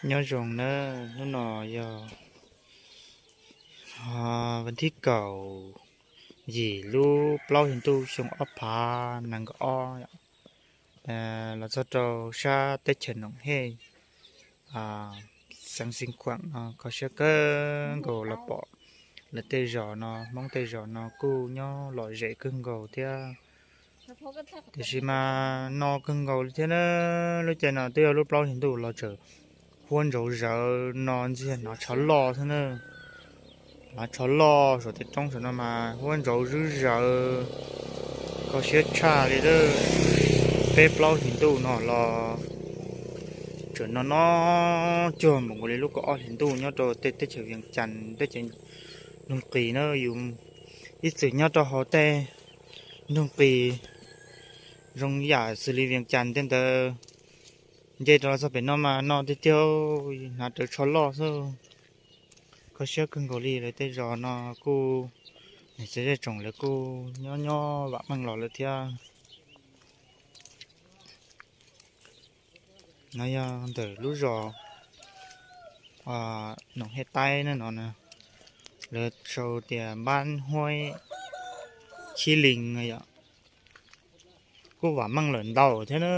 Nyob zoo nawb, hnub no yog vas thib kaum yim lub plaub hli ntuj xyoo ob phav nees nkaum ob, los txog rau sab teb chaws Noom Hej, xeev Xeev Khuam no kho siab kawg nkaus los pom lawv tej zos no, Hmoob tej zos no kuj nyob lom zem kawg nkaus thiab. Tiam sis mas no kawg nkaus li thiab na, lub caij no twb yog lub plaub hli ntuj los tseem huab ntsauv zawv no ntxiag hnav tsho loj xwb na. Hnav tsho loj saum tej roob saum no mas huab ntsauv zwb zawv, kho siab tshaj li lawm. Peb plaub hlis ntuj no los tseem no no cuag npaum nkaus li lub kaum ob hlis ntuj nyob rau tej teb chaws Vias Cas, teb chaws nroog qis na. Yus ib txwm nyob rau hauv tej nroog qis zoo yam xws li Vias Cas tej ntawd, nce rau los txog pem no mas no tiag tiag, hnav rawv tsho loj xwb. Kho siab kawg nkaus li, lawv tej zos no kuj, niam txiv zej tsoom lawv kuj nyob nyob vam meej los lawm thiab. No yog ntawm lub zos Noom Hej Taib na no, lawv sau tias npab huab Chib Lis no yom. Kuj vam meej lawm ntau thiab na.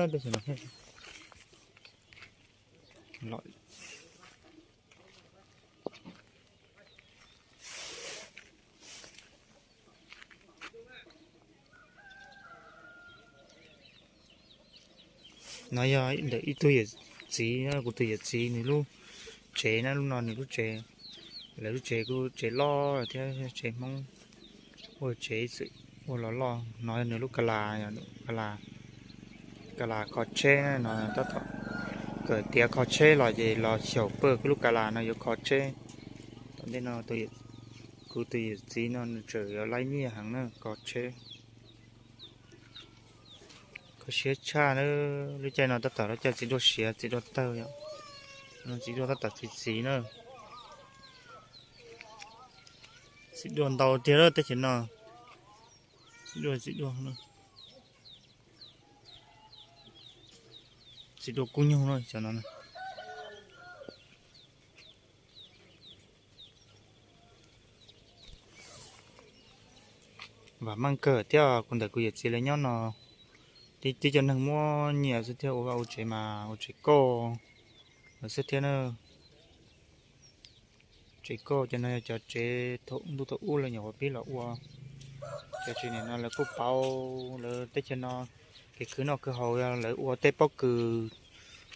No yog ntawm ib tug yawm txiv, kuv tus yawm txiv nws lub tsev na, lub no nws lub tsev. Lawv lub tsev kuj tsev loj thiab, tsev Hmoob ua tsev ib txwm ua los loj. No yog nws lub ka las, ka las kho tsheb no, tab tom kawm tiav kho tsheb los ces los xyaum pawg lub ka las no yuav kho tsheb. Tom ntej no kuv tus yawm txiv no nws tseem yuav laib nyiaj heev na, kho tsheb. Kho siab tshaj na, lub caij no tab tom lub caij txiv duaj siav txiv duaj tawg yom. Txiv duaj tab tom txiv txiv na. Txiv duaj ntau tiag lawm teb chaws no. Txiv duaj, txiv duaj, txiv duaj kub nyuj no, cov no. Vam meej kawg thiab, kuv ntawm kuv yawm txiv lawv nyob no tib cov neeg muaj nyiaj xwb thiab, ua vaj ua tsev mas ua tsev kauj lawm xwb thiab na. Tsev kauj cov no yog cov tsev thaum ntuj thaum ub lawv nyuam qhuav pib los ua. Cov tsev nim no lawv kuj pauv lawv teb chaws no kev khwv noj khwv haus, yog lawv ua tej pob kws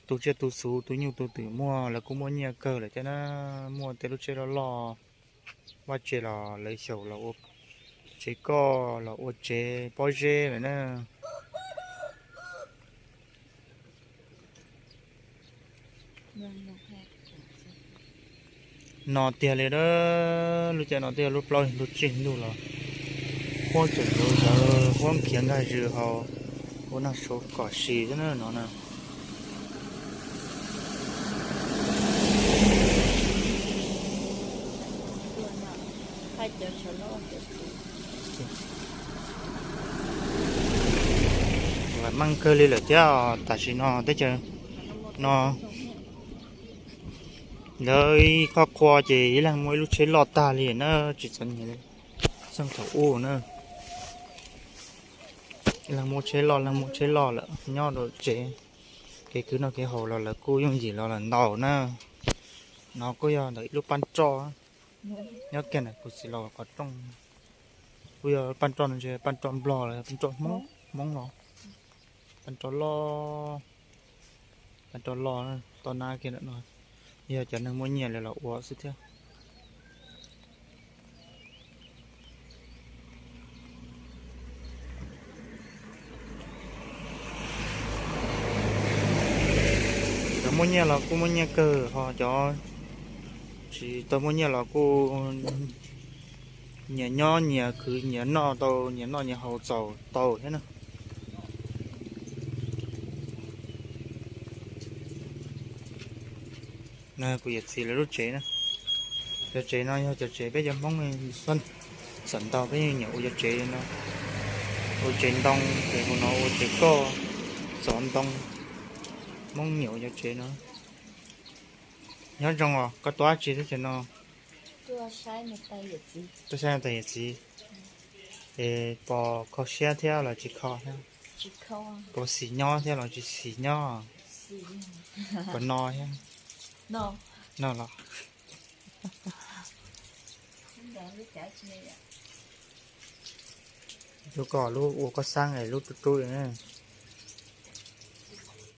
tu tsiaj tu txhu tu nyuj tu twm muag, lawv kuj muaj nyiaj kawg lawm thiab na. Muaj tej lub tsheb loj loj, vaj tsev los lawv xyaum los ua tsev kauj los ua tsev pob zeb lawm na. No tiag li a, lub caij no twb yog lub plaub hli ntuj tsib hli ntuj los huab tseem ntau zawv, huab khiav nkag zws hauv, huab nag suav kom si xwb na no na. Vam meej kawg li lawm thiab, tam sim no teb chaws no lawv ib qhov qhua ces ib leeg muaj ib lub tsheb loj tag li na, tsis txom nyem li xeeb thaum ub na. Ib leeg muaj tsheb loj, leeg muaj tsheb loj lawm nyob rau tsev, kev khwv noj kev haus los lawv kuj yooj yim los lawm ntau na. No kuj yog ntawm ib lub paj roj nyob kiag ntawm kuv txiv laus qhov rooj. Kuj yog paj roj no, paj roj nplog los paj roj hmoob, hmoob los, paj roj loj, paj roj loj toj nab kiag ntawm no, yog cov neeg muaj nyiaj lawv los ua xwb thiab. Cov muaj nyiaj los kuj muaj nyiaj kawg, ho cov tsis tau muaj nyiaj los kuj nyias nyob nyias khwv nyias noj tau, nyias noj nyias haus txaus tau thiab na. No kuv yawm txiv lawv lub tsev na. Cov tsev no yog cov tsev peb cov Hmoob xam ntau peb nyiam ua cov tsev no, ua tsev ntoo, ces hauv no ua tsev koj, txov ntoo. Hmoob nyiam ua cov tsev no. Nyob zoo os, koj tuaj dab tsi thiab cov no? Tuaj saib niam tais yawm txiv. Es puas kho siab thiab los tsis kho thiab? Puas xis nyob thiab los tsis xis nyob? Puas no thiab? No los. Lub ko lub ua koj xab es lub rub rub na.